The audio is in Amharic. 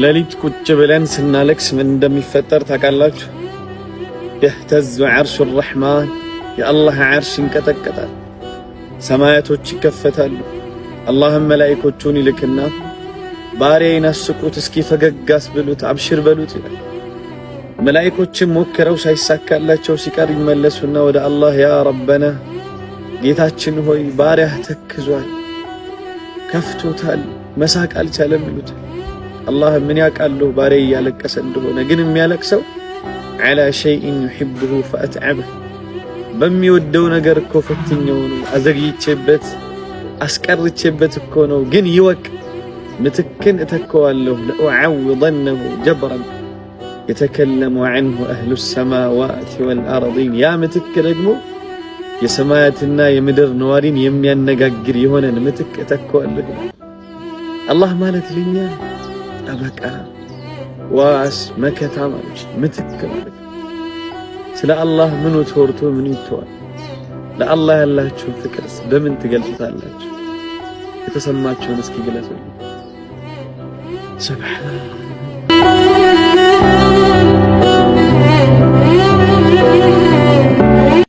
ሌሊት ቁጭ ብለን ስናለቅስ ምን እንደሚፈጠር ታውቃላችሁ? يهتز عرش الرحمن፣ የአላህ ዓርሽ ይንቀጠቀጣል። ሰማያቶች ይከፈታሉ። አላህም መላኢኮቹን ይልክና ባሪያዬን አስቁት፣ እስኪ ፈገግ አስብሉት፣ አብሽር በሉት ይላል። መላኢኮችም ሞክረው ሳይሳካላቸው ሲቀር ይመለሱና ወደ አላህ يا ربنا፣ ጌታችን ሆይ፣ ባሪያህ ተክዟል፣ ከፍቶታል፣ መሳቅ አልቻለም ይሉታል። አላህ ምን ያውቃለሁ ባሪያዬ እያለቀሰ እንደሆነ፣ ግን የሚያለቅሰው على شيء يحبه فأتعبه፣ በሚወደው ነገር እኮ ፈትኜው ነው፣ አዘግይቼበት አስቀርቼበት እኮ ነው። ግን ይወቅ፣ ምትክን እተከዋለሁ። لأعوضنه جبرا يتكلم عنه أهل السماوات والأرضين። ያ ምትክ ደግሞ የሰማያትና የምድር ነዋሪን የሚያነጋግር የሆነን ምትክ እተከዋለሁ። አላህ ማለት ለኛ ጠበቃ፣ ዋስ፣ መከታ ማለት፣ ምትክ ማለት። ስለ አላህ ምኑ ተወርቶ ምኑ ይተዋል? ለአላህ ያላችሁን ፍቅርስ በምን ትገልጹታላችሁ? የተሰማችሁን እስኪ ግለጹልኝ። سبحان